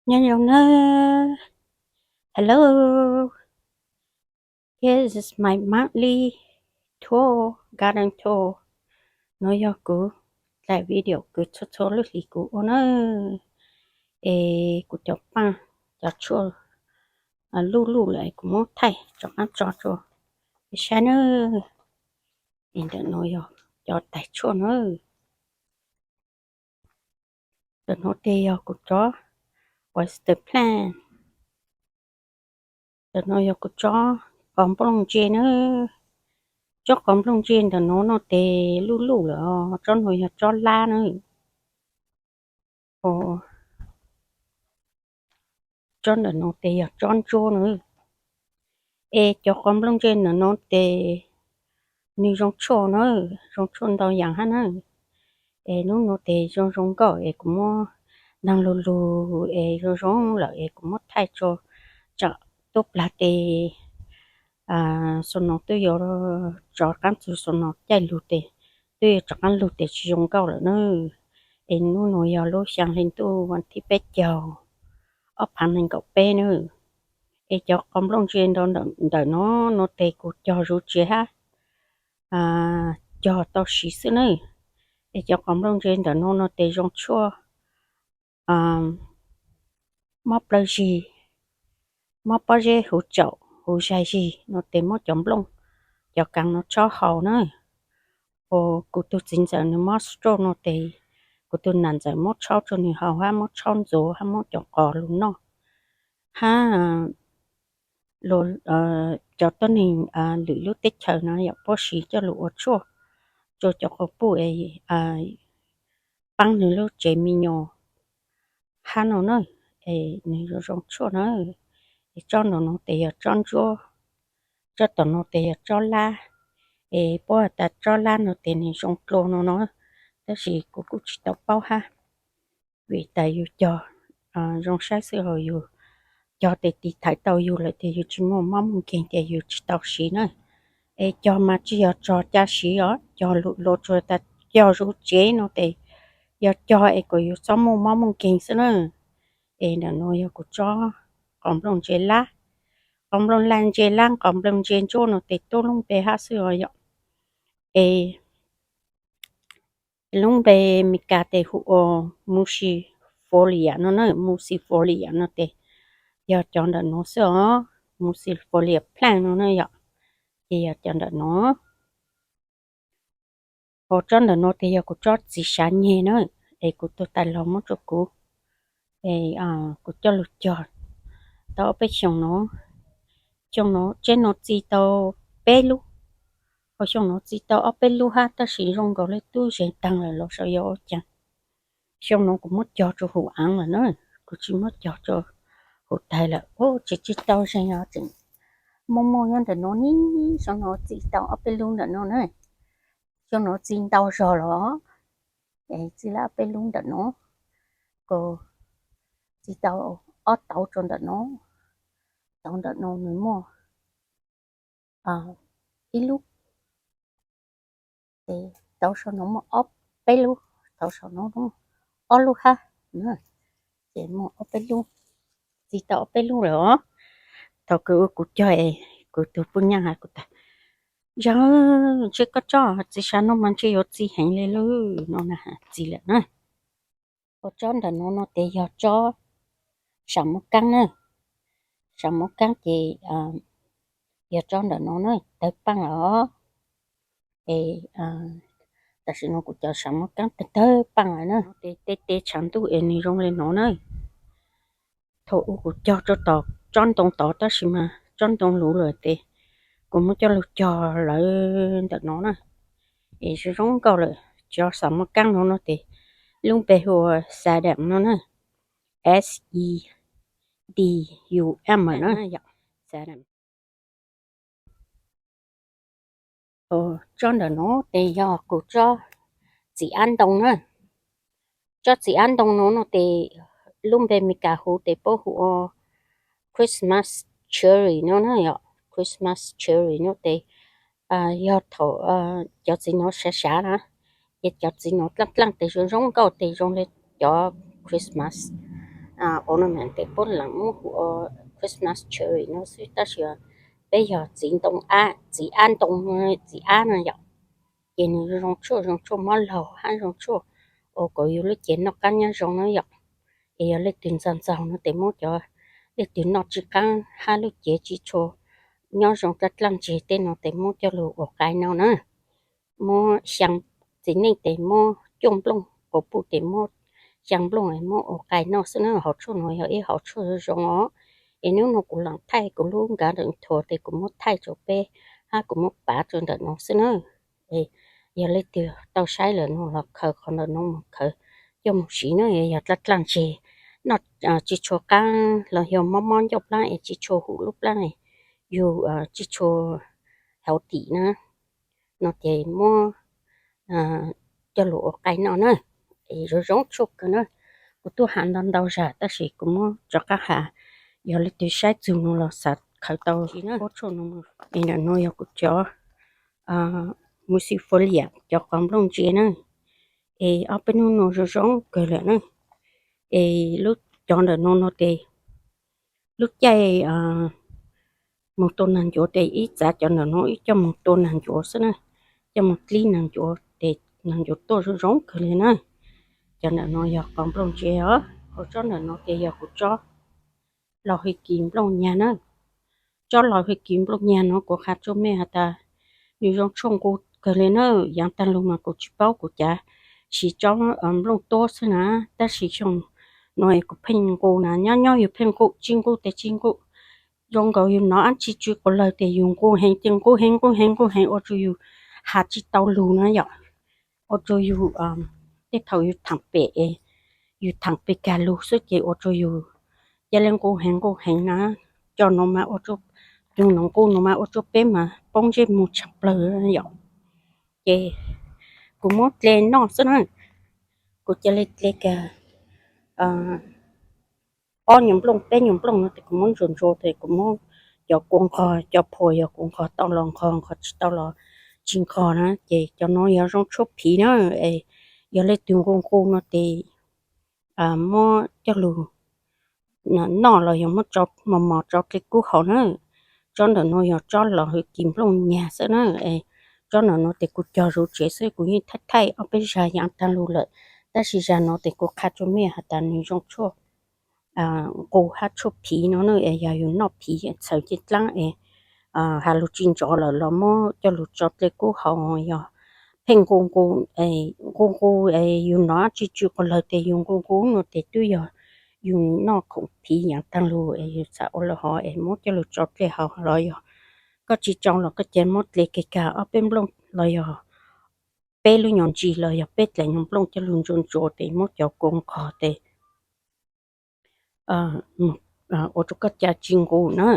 Nyob zoo nawb. Hello. This is my monthly tour, garden tour. Nov yog kuv thaij video kws txhua txhua lub hlis kuv ua na. Es kuv cov paaj, cov tshuaj luj luj lawm es kuv muab thaij rov qaab tso rua peb saib na. Es ntawm no yog cov tais tshuaj na. Ntawm no tes yog kuv cov oyster plant. Ntawm no yog kuv tsob qos nplooj ntse na. Tsob qos nplooj ntse ntawm no no tes luj luj lawm os. Tsob no yog tsob lab na. Tsob ntawm no tes yog tsob ntsuab na. Es cov qos nplooj ntse ntawm no tes nws zoo tshuaj na, zoo tshuaj ntau yaam hab na. Es nub no tes zoo zoo nkauj es kuv muab ntaag lug lug es zoo zoo lawm es kuv muab thaij tso. Tsaam tub plag tes xyoo no twb yuav rov qaab txug xyoo no caij lug tes twb yuav rov qaab lug tes tsis zoo nkauj lawm na. Es nub no yog lub xyaa hli ntuj vas thib peb caug ob phaav nees nkaum peb na. Es cov qos nplooj ntse ntawm no no tes kuv cog zuv tsev hab cog tau siv xwb na. Es cov qos nplooj ntse ntawm no no tes zoo tshuaj mob plawv zig, mob pob zeb huv tsaum huv zag zig no tes muab cov nplooj, cov kaav no tshob haus na. Ua kuv tug txiv ntxawm nws mob stroke no tes kuv tug nam ntxawm muab tshaub rua nws haus hab muab tshaub ntxuav hab muab cov qos lug noj hab cov tuab neeg lwm lub teb chaws no yog puab siv coj lug ua tshuaj rua cov quas puj es paab nws lub tsev me nyuam hab no na. Es nws zoo zoo tshuaj na. Es tsob ntawm no tes yog tsob ntsuab, tsob tom no tes yog tsob lab. Es puab has tas tsob lab no tes nws zoo dlua no no, tab sis kuv kuj tsis tau paub hab. Vim tas yus cog zoo saib xwb hos yus cog tes tiv thaiv tau yug lawm tes yug tsis muaj mob muaj nkeeg tes yug tsis tau siv na. Es cog mas tsis yog txog ca siv os, cog lug lug tsuas tas cog zuv tsev no tes yog cog es kom yus txhob muaj mob muaj nkeeg xwb na. Es ntawm no yog kuv tsob qos nplooj ntse lab, qos nplooj laj ntse lab, qos nplooj ntse ntsuab no tes tuab lub npe hab xwb os yom. Es lub npe Mes Kas tes hu ua musifolia no na, musifolia no tes yog cov ntawm no xwb os, musifolia plant no na yom. Ces yog cov ntawm no. Hos tsob ntawm no tes yog kuv tsob txiv sav nyeg na, es kuv tug tais laug muab rua kuv, es kuv coj lug cog tau ob peb xyoos no. Xyoo no tsev no txi tau peb lub, hos xyoo no txi tau ob peb lub hab, tab sis zoo nkaus le tub zeeg taag lawm los sav yog ua caag. Xyoo no kuv muab cog rua huv aav lawm na, kuv tsis muab cog rua huv tag lawm. Tseem tsis tau zeeg os, tseem muaj muaj nyob ntawm no ne. Xyoo no txi tau ob peb lub ntawm no na. Xyoo no txi ntau zog los, txi lawm ob peb lub ntawm no, kuv txi tau ob tauv rua ntawm no. Tauv ntawm no nws muaj ib lub, ces tauv saum no muaj ob peb lub, tauv saum no ob lub hab, ces muaj ob peb lub, txi tau ob peb lub lawm os. Thaum kws ua kuv cog es kuv tug puj nyaab has kuv tas, Zag, ntshe koj tsob txiv sav no mas ntshe yuav txi heev le lawm no na, txi lawm na. Ua tsob ntawm no no tes yog tsob sam muaj kaab na. Sam muaj kaab ces yog tsob ntawm no na, tawg paaj lawm os. Es tam sim no kuv cov sam muaj kaab tawg tawg paaj lawm na. Tes tej teb tshav ntuj es nws zoo le no na. Thaum ub kuv cog rua tom tsob ntoo tod tab sis mas tsob ntoo luv lawm tes kuv muab coj lug cog lawm ntawm no na. Es zoo zoo nkauj lawm. Cov sam muaj kaab no no tes lub npe hu ua sedum no na. S E D U M na. Tsob ntawm no tes yog kuv tsob txiv ab ntoo na. Tsob txiv ab ntoo no no tes lub npe Mes Kas huv tes puab hu ua Christmas cherry no na yom. Christmas cherry no tes yog thaum cov txiv no sav sav na, ces cov txiv no dlaaj dlaaj tes zoo zoo nkauj tes zoo le cov Christmas ornament tes puab lees muab hu ua Christmas cherry no xwb, tab sis peb yog txiv ntoo, txiv ab ntoo, txiv ab no yom. Ces nws zoo tshuaj, zoo tshuaj mob laug hab zoo tshuaj ua kom yus lub cev noj qaab nyob zoo na yom. Es yog leej twg ntxaug ntxaug no tes muab cov, leej twg noj tsis qaab hab lub cev tsis tshua nyob zoo dlaab dlaab ntseg tej no tes muab coj lug ua qai noj na. Muab xyaa, txiv neej tes muab cuaj nplooj, quas puj tes muab xyaa nplooj muab ua qai noj xwb na. Hauv tshuaj no yog ib hauv tshuaj zoo zoo os. Es nub nua kuv lees thaij kuv lub nkav ntawm thuav tes kuv muab thaij rua peb hab kuv muab pav rua ntawm no xwb na. Yog leej twg tau saib lawm no los khaws qhov ntawm no mus khaws coj mus siv na. Yog dlaab dlaab ntseg noj tsis tshua qaab los yog mob mob ncauj plaab es tsis tshua hum lub plaab, yus tsis tshua hauv tim na, no ces muab coj lug ua qai noj na. Es zoo zoo tshuaj kawg na. Kuv tub has ntau ntau zag tab sis kuv muab rov qaab has, yog leej twg saib txug no los xav khaws tau ib tshuaj no. Es ntawm no yog kuv cov musifolia, cov qos nplooj ntse na. Es ob peb nub no zoo zoo kawg lawm na. Es lub, cov ntawm no no tes lub caij moog tua naag ncuav tes ib txav cov ntawm no ib coj moog tua naag ncuav xwb na, coj moog dlib naag ncuav tes naag ncuav tuaj zoo zoo kawg li na. Cov ntawm no yog qos nplooj ntse os. Hauv tsob ntawm no tes yog kuv tsob los hwj kis nplooj nyag na. Tsob los hwj kis nplooj nyag no kuv qha tsua mej has tas nws zoo tshuaj nqus kawg li na. Yaav taag lug mas kuv tsis paub kuv cav siv tsob nplooj tuab xwb na, tab sis xyoo no kuv pheej nqus na, nyob nyob yus pheej nqus, tsis nqus tes tsis nqus. Zoo nkaus yus nov dlaab tsi tsw quas lawg tes yus nqus heev ces nqus heev nqus heev nqus heev ua rua yus has tsis tau lug na yom. Ua rua yus tej thaum yus thaam pem, yus thaam pem kag lug xwb ces ua rua yus ca le nqus heev nqus heev na. Cov no mas ua rua, tus nqus no mas ua rua peb mas poob ntsej muag tshaj plawg yom. Ces kuv muab dle noj xwb na. Kuv ca le dle kag ob nyuas nplooj peb nyuas nplooj no tes kuv muab ntsuas ntsuas tes kuv muab cov kua nqog, cov phua yog kuv nqog tau los nqog, nqog tsis tau los tsis nqog na. Ces cov no yog zoo tshuaj phiv na. Yog leej twg nqus nqus no tes muab coj lug noj los yog muab tso mos mos tso dle kub haus na. Tsob ntawm no yog tsob los hwj kis nplooj nyag xwb na. Tsob ntawm no tes kuv cog zuv tsev xwb, kuv yeej thaij thaij ob peb zag yaav taag lug lawm, tab sis zag no tes kuv qha tsua mej has tas nws zoo tshuaj nqus hab tshuaj phiv no na. Yog yus noj phiv txhawv ceeb dlaab es has lug tsis nrov lawm los muab coj lug tso dle kub haus, yog pheej nqus nqus, nqus nqus yus nov dlaab tsi tsw quas lawg tes yus nqus nqus no tes twb yog yus noj khoom phiv yaav taag lug es yus xav ua lawm hov es muab coj lug tso dle haus los yog koj tsis tso los koj ca muab dle kag kag ob peb nplooj los yog peb lub nyuas ntsis los yog peb dlaim nyuas nplooj coj lug ntsuas ntsuas tes muab cov kua nqog tes ua rua koj ca tsis nqus na.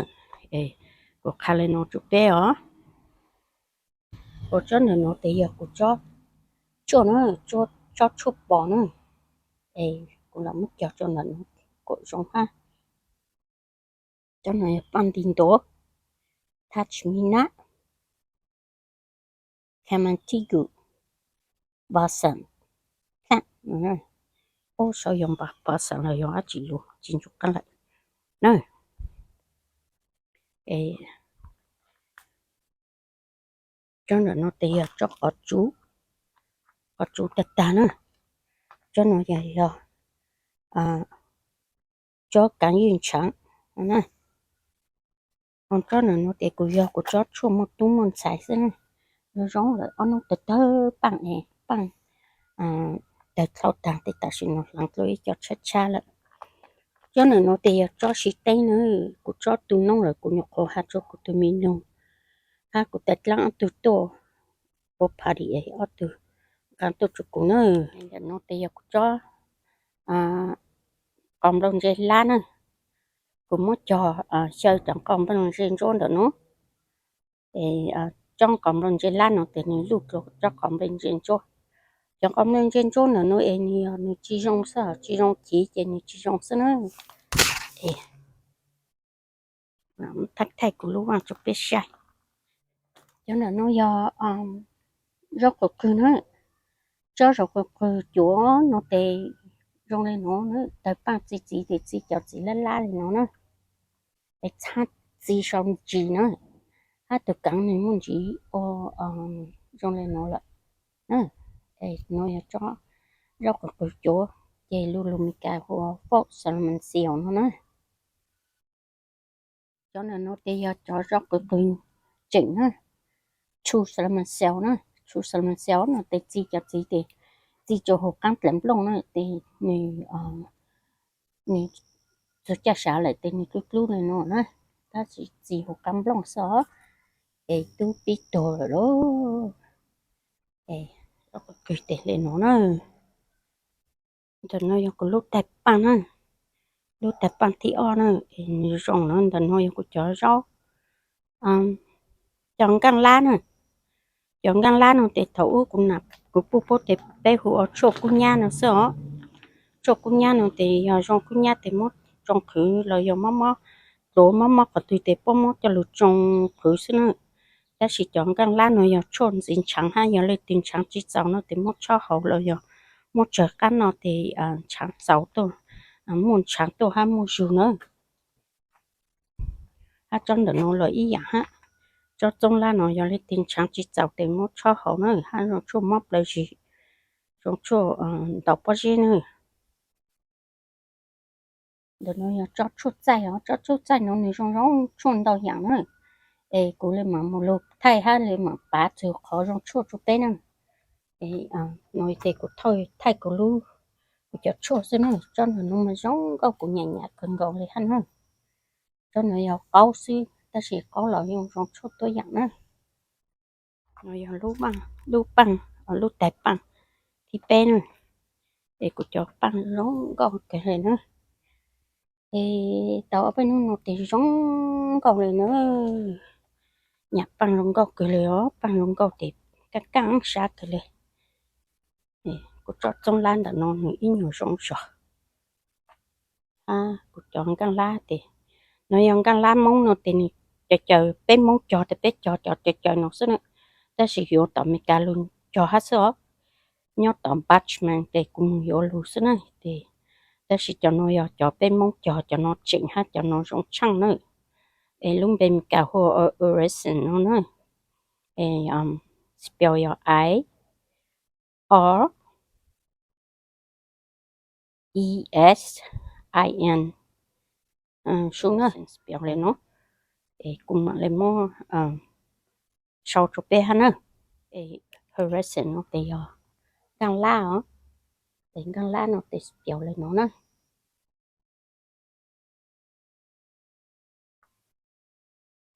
Kuv qha le no rua peb os. Ua tsob ntawm no tes yog kuv tsob tshuaj na, tsob tshuaj pos na. Es kuv los muab cog tsob ntawm no kom zoo hab. Tsob no yog paj nti ntuav, touch me not, clementine, balsam plant. Ub, sau yog balsam los yog dab tsi lug tsis ntsuj qab lawm na. Tsob ntawm no tes yog tsob qos tsuv, qos tsuv tag tag na. Tsob no yog, yog tsob kaav ywj ntshaav na. Ho tsob ntawm no tes kuv yog kuv tsob tshuaj muaj tub muaj ntxhais xwb na. Zoo zoo lawm ob nub tawg tawg paaj es paaj tawg dlhau taag tes tam sim no hleev dlua ib co tshab tshab lawm. Tsob ntawm no tes yog tsob siv teeb na. Kuv tsob tu noob lawm kuv nyuam qhuav has rua kuv tug me noog hab kuv tais dlaab ob tug tuaj ua party es ob tug nqaa tuaj rua kuv na. Ntawm no tes yog kuv tsob qos nplaj ntse lab na. Kuv muab cog xyaw cov qos nplaj ntse ntsuab ntawm no. Tsob qos nplaj ntse lab no tes nws luj dlua tsob qos nplaj ntse ntsuab. Cov qos nplaj ntse ntsuab ntawm no es nws yog nws tsis zoo xwb, tsis zoo chiv ces nws tsis zoo xwb na. Thaij thaij kuv lub vaaj rua peb saib. Cov ntawm no yog zaub qus qwg na. Tsob zaub qus qwg cuav no tes Zoo li no na, tawg paaj txi txiv tes txi cov txiv lab lab li no na, es txhab txi sau ntsis na, hab tug keev nwg muaj ntsis ua zoo li no lawm. Es nuav yog zaub qw qw cuav, ces lus Meskas hu ua forked salmon shells no na. Cov ntawm no tes yog cov zaub qw qw tseem na, true salmon shell na, true salmon shell no tes txi cov txiv tes txi rua huv qaab dlaim nplooj na, tes nwg, nwg txug caaj sav lawm tes nwg dlub dlub li no na, tab sis txi huv qaab nplooj xwb os, es tub pib tuag lawm lauj. Es zaub qw qw tes li no na. Ntawm no yog kuv lub taig paaj na, lub taig paaj thib ob na, es nwg zoo na, ntawm no yog kuv cov zaub, cov nkaaj lab na. Cov nkaaj lab no tes thaum ub kuv puj paub tes peb hu ua tshuaj kub nyab no xwb os. Tshuaj kub nyab no tes yog zoo kub nyab tes muab tsoo qhwv los yog mob mob, pluav mob mob qhov twg tes puab muab coj lug tsoo qhwv xwb na. Tab sis cov nkaaj lab no yog tshuaj ntxiv ntshaav hab yog leej twg ntshaav tsi txaus no tes muab tshob haus los yog muab tsawg qab no tes ntshaav txaus tuaj, muaj ntshaav tuaj hab muaj zug na. Hab tsob ntawm no los ib yaam hab, tsob txoob lab no yog leej twg ntshaav tsi txaus tes muab tshob haus na, hab zoo tshuaj mob plawv zis, zoo tshuaj ntaus pob zeb na. Ntawm no yog tsob tshuaj txaij os, tsob tshuaj txaij no nwg zoo zoo tshuaj ntau yaam na. Es kuv le maam mus lug thaij hab le maam pav txug qhov zoo tshuaj rua peb na. Es no tes kuv thaij kuv lub, kuv cov tshuaj xwb na, tsob ntawm no mas zoo nkauj kuv nyam nyam kawg nkaus li hab na. Tsob no yog qaub xwb tab sis qaub los yeej zoo tshuaj tuab yaam na. No yog lub paaj, lub taig paaj thib peb na. Es kuv cov paaj zoo nkauj kawg le na. Es tau ob peb nub no tes zoo nkauj le na. Nyam paaj zoo nkauj kawg le os, paaj zoo nkauj tes kaaj kaaj sab kawg le. Kuv tsob txoob lab ntawm no nwg ib nyuag zoo zog. Kuv cov nkaaj lab tes, no yog nkaaj lab Moob no tes nwg caws caws, peb Moob cog tes peb cog cov caws caws no xwb na. Tab sis yuav tom Amelikas lug cog hab xwb os. Nyob tom Bachman tes kuv mus yuav lug xwb na tes. Tab sis cov no yog cov peb Moob cog, cov no tseem hab cov no zoo tshaaj na. Es lub npe Amelikas hu ua Eurasian no na. Es spell yog I, R, E, S, I, N. Sub na, spell le no. Es kuv maam le muab sau rua peb hab na. Es Eurasian no tes yog nkaaj lab os. Es nkaaj lab no tes spell le no na.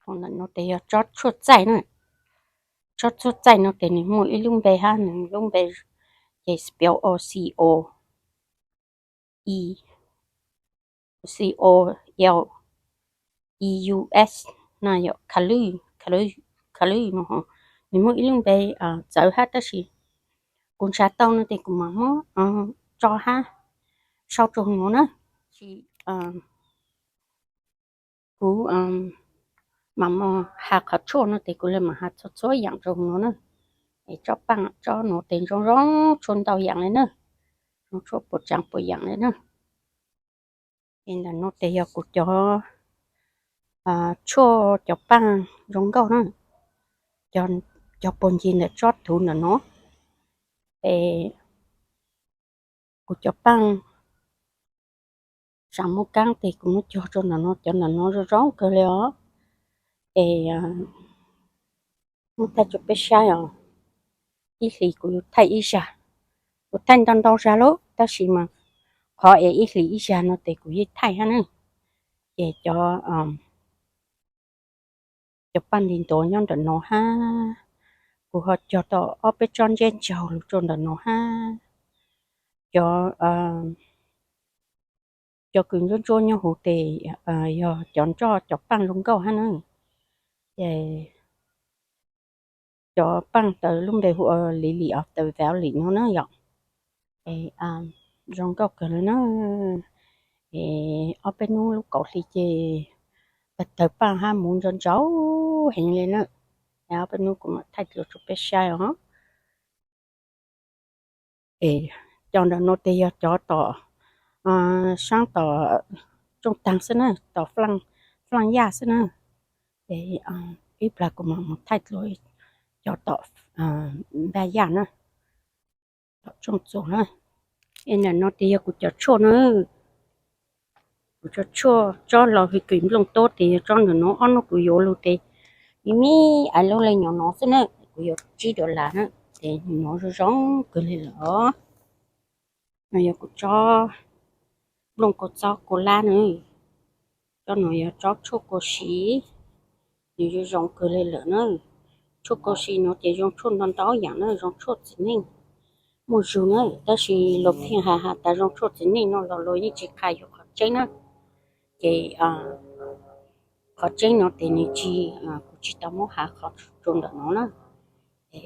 Ntawm no tes yog tsob tshuaj txaij na. Tsob tshuaj txaij no tes nwg muaj ib lub npe hab, nwg lub npe ces spell O C O, E, C O L E U S, na yog kalwj, kalwj no. Nwg muaj ib lub npe txawv hab tab sis kuv nrhav tau no tes kuv maam muab tso hab sau rua huv nuav na. Kuv maam has qhov tshuaj no tes kuv le maam has txhua txhua yaam rua huv nuav na. Es tsob paaj tsob nuav tes zoo zoo tshuaj ntau yaam le na, zoo tshuaj puas tsaav puas yaam le na. Es ntawm no tes yog kuv cov tshuaj cov paaj zoo nkauj na, cov puag ncig ntawm tsob thuv ntawm no. Es kuv cov paaj tsaam muaj kaab tes kuv muab cog rua ntawm no, cov ntawm no zoo zoo kawg le os. Es muab thaij rua peb saib os. Ib hlis kuv yuav thaij ib zag, kuv thaij ntau ntau zag lauj, tab sis mas qhov es ib hlis ib zag no tes kuv yeej thaij hab na. Ces cov cov paaj nti ntuav nyob ntawm no hab, kuv ho cog tau ob peb tsob ntseb ntsaug lug rua ntawm no hab. Cov, cov kws ntsuab ntsuab nyob huv tes yog cov nroj cov paaj zoo nkauj hab na. Ces cov paaj tawv lub npe hu ua Lily of the Valley no na yom. Es zoo nkauj kawg le na. Es ob peb nub lub kaum hli ces tawg paaj hab muv ntsau ntsau heev le na. Es ob peb nub kuv maam thaij dlua rua peb saib os. Es cov ntawm no tes yog cov tom saab tom Tsooj Taag xwb na, tom Flaaj Yaj xwb na. Ces ib plag kuv mam mus thaij dlua cov tom Npaj Yaj na, tom Tsooj Txuas na. Es ntawm no ces yog kuv cov tshuaj na, kuv cov tshuaj tsob los hwj kws nplooj tuab ces yog tsob ntawm no, ob hnub kuv yuav lug ces me me ais lub leej nyom no xwb na, kuv yuav tsib dollar na, ces nyom no zoo zoo kawg li lawm os. No yog kuv tsob nplooj kua txob kua lab na, tsob no yog tsob tshuaj kua si, nws zoo zoo kawg li lawm na. Tshuaj kua si no ces zoo tshuaj ntau ntau yaam na, zoo tshuaj txiv neej muaj zug na, tab sis luag pheej has has tas zoo tshuaj txiv neej no los luag yeej tsis qha yuav qhov tseeb na. Ces qhov tseeb no ces nws tsis, kuv tsis tau muab has qhov tseeb ntawm no na. Es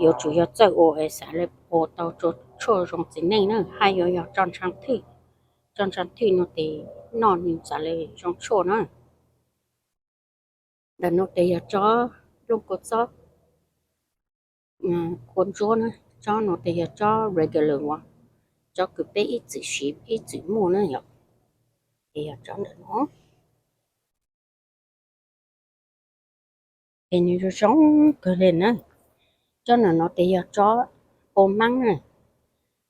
yuav tsum yog txawj ua es xav le ua tau tshuaj zoo txiv neej na, hab yuav yog tso ntshaav thwj, tso ntshaav thwj no ces noj nws xav le zoo tshuaj na. Ntawm no ces yog tsob nplooj kua txob kua ntsuab na, tsob no ces yog tsob regular uas tsob kws peb ib txwm siv ib txwm muaj na yom, ces yog tsob ntawm no. Es nws zoo zoo kawg li na. Tsob ntawm no ces yog tsob ua maab na,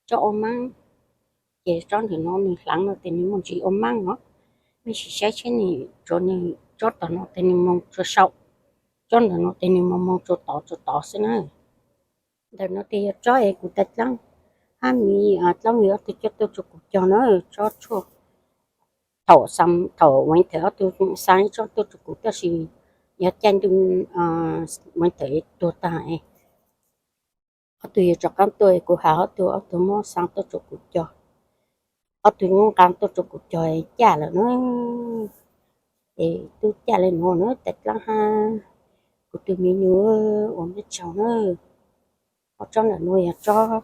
tsob ua maab. Ces tsob ntawm no nws hlaav no ces nws muaj ntsis ua maab no, mej sim saib seb nws tsuav nws tsob tom no ces nws moog tsua sau, tsob ntawm no ces nws moog moog tsua tod tsua tod xwb na. Ntawm no ces yog tsob es kuv tais dlaab hab miv dlaab miv ob tug coj tuaj rua kuv cog na, tsob tshuaj. Thaum, thaum winter ob tug xa ib tsob tuaj rua kuv, tab sis yog caij ntuj winter tuag taag, ob tug yuav rov qaab tuaj kuv has ob tug, ob tug muab xa tuaj rua kuv cog, ob tug muab nqaa tuaj rua kuv cog caj lawm na. Es tub caj le nuav na tais dlaab hab kuv tug miv nyuas ua mej tsaug na. Ho tsob ntawm nuav yog tsob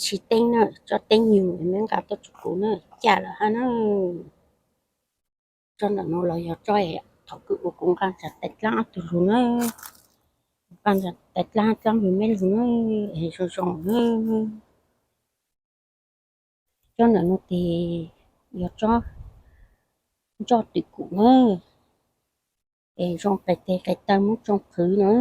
tsi teeb na, tsob teeb nyuas mej nqaa tuaj rua kuv na, caj lawm hab na. Tsob ntawm nuav los yog tsob thaum kws ua kuv nqaa tais dlaab ob tug lug na, nqaa tais dlaab dlaab lug mej lug na, es zoo zoo na. Tsob ntawm nuav tes yog tsob ntsoj twm kum na, es zoo qas tes qas taw muab tsoo qhwv na.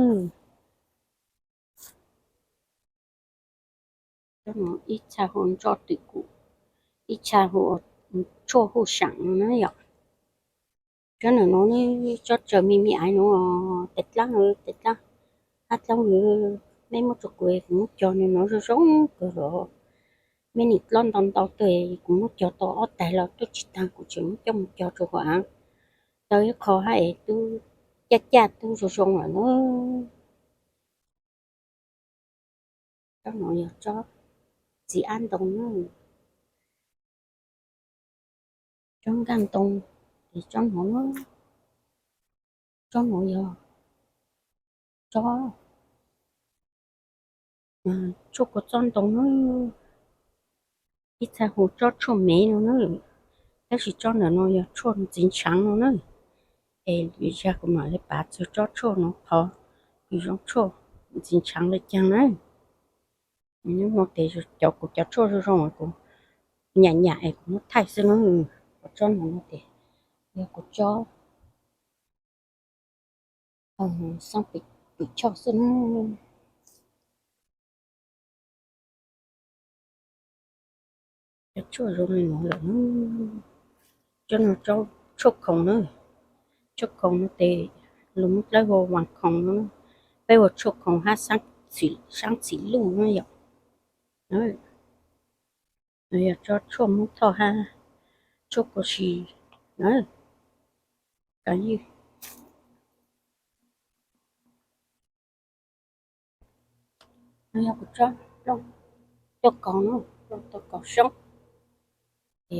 Ib txha hu ntsoj twm kum, ib txha hu tshuaj huj saam no na yom. Tsob ntawm nuav ne, tsob tsaws me me aiv nuav, tais dlaab, tais dlaab, hab dlaab, mej muab rua kuv, kuv muab cog nws nuav zoo zoo kawg los. Mej nim dlob ntau ntau tuaj, kuv muab cog tau ob taig los tuaj tsis taag, kuv tseem muab coj mus cog rua huv av, tau ib qho hab es tub caj caj tub zoo zoo lawm na. Tsob nuav yog tsob txiv ab ntoo na, tsob nkaj ntoo, es tsob nuav, tsob nuav yog tsob tshuaj kua txob ntoo na, ib txha hu tsob tshuaj mev no na, tab sis tsob ntawm nuav yog tshuaj ntxiv ntshaav no na. Es zag kuv mam le pav txug tsob tshuaj nuav qhov kws zoo tshuaj ntxiv ntshaav le caag na. Nub nuav tes cov kuv cov tshuaj zoo zoo kuv nyam nyam es kuv muab thaij xwb na. Tsob nuav tes yog kuv tsob xaab pwm choj xwb na. Cov tshuaj zoo li nuav lawm na. Tsob nuav tshuaj khoom na, tshuaj khoom nuav tes lug muab dlawb hu ua vaas khoom no, peb ua tshuaj khoom hab saab txim luj na yom. Yog tsob tshuaj muab thoj hab tshuaj kua si na. Yog kuv tsob nplooj tuaj kaug na, nplooj tuaj kaug soob.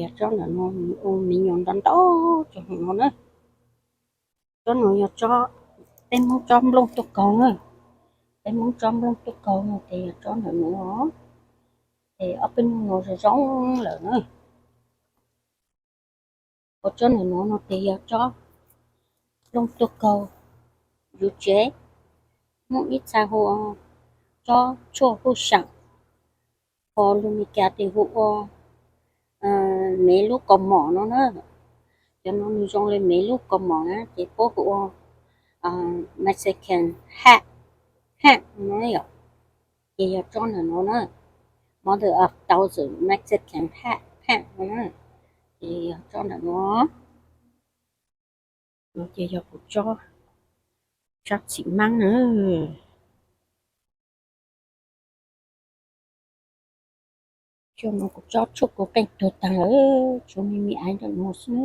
Yog tsob ntawm nuav ua me nyuam ntau ntau rua huv nuav na. Tsob nuav yog tsob, peb Moob tsob nplooj tuaj kaug na. Peb Moob tsob nplooj tuaj kaug no tes yog tsob ntawm nuav, es ob peb nub nuav zoo zoo lawm na. Ua tsob ntawm nuav no tes yog tsob nplooj tuaj kaug yuv tsev, muaj ib txha hu ua Tsob tshuaj huj sam, ho lus Mis Kas tes hu ua mev lub kaus mom no na. Cov no nws zoo li mev lub kaus mom na, ces puab hu ua Mexican hat, hat no yom. Ces yog tsob ntawm no na, mother of thousand Mexican hat, hat no na. Ces yog tsob ntawm no, no ces yog kuv tsob, tsob txhim maab na. Cov no kuv tsob tshuaj kuv qeej tuag taag lawm, tsuas me me aiv ntawm no xwb na.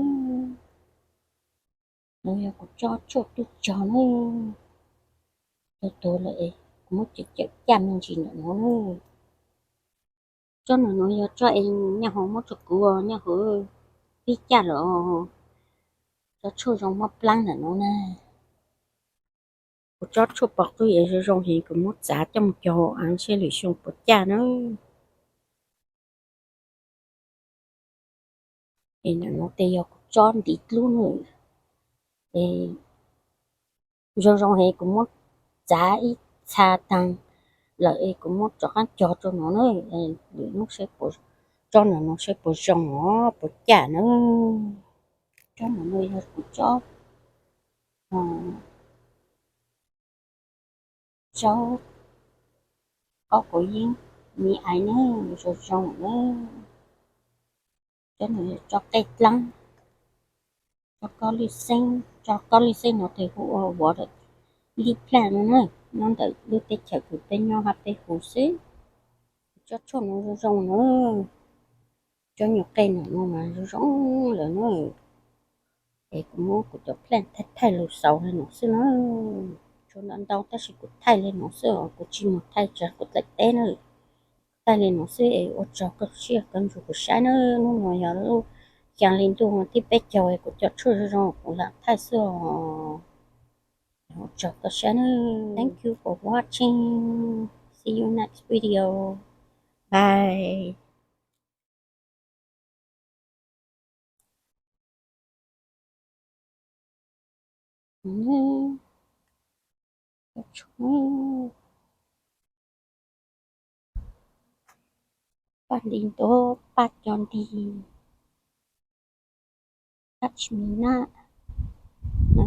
No yog kuv tsob tshuaj tub tsog na, tuag tuag lawm es kuv muab cawm caj me ntsis ntawm no na. Tsob ntawm no yog tsob es nyob hauv muab tso kuv nyob hauv pib caj lawm. Tsob tshuaj zoo mob plaab ntawm no na. Kuv tsob tshuaj pos qwj es zoo zoo heev, kuv muab txav coj mus cog hauv av seb lwm xyoo puas caj na. Es ntawm no tes yog kuv tsob ntiv dlub na. Es zoo zoo heev, kuv muab txav ib txha taag lawm es kuv muab rov qaab cog rau no na. Lwm hnub tsob ntawm no saib puas zoo os, puas caj na. Tsob ntawm no yog kuv tsob, tsob qaub quav yeeb me aiv na, zoo zoo na. Tsob ntawm no yog tsob qej dlaab, tsob kob lwj xeeb, tsob kob lwj xeeb no tes hu ua water lily plant no na. Nyob ntawm lub teb chaws kws peb nyob hab peb hu xwb. Tsob tshuaj no zoo zoo na, tsob nyuag qej ntawm no mas zoo zoo lawm na. Es kuv muab kuv cov plant thaij thaij lug xaus le no xwb na. Tshuav ntau ntau tab sis kuv thaij le no xwb os, kuv tsis mus thaij tsav kuv daim teb na. Thaij le no xwb es ua tsaug koj siab koj nrug kuv saib na. Hnub no yog lub xyaa le ntuj thib peb caug es kuv cov tshuaj zoo zoo kuv lam thaij xwb os. Ua tsaug koj saib na. Thank you for watching. See you next video. Bye. Paj nti ntua, paj co nti, paj tsis mi na, na.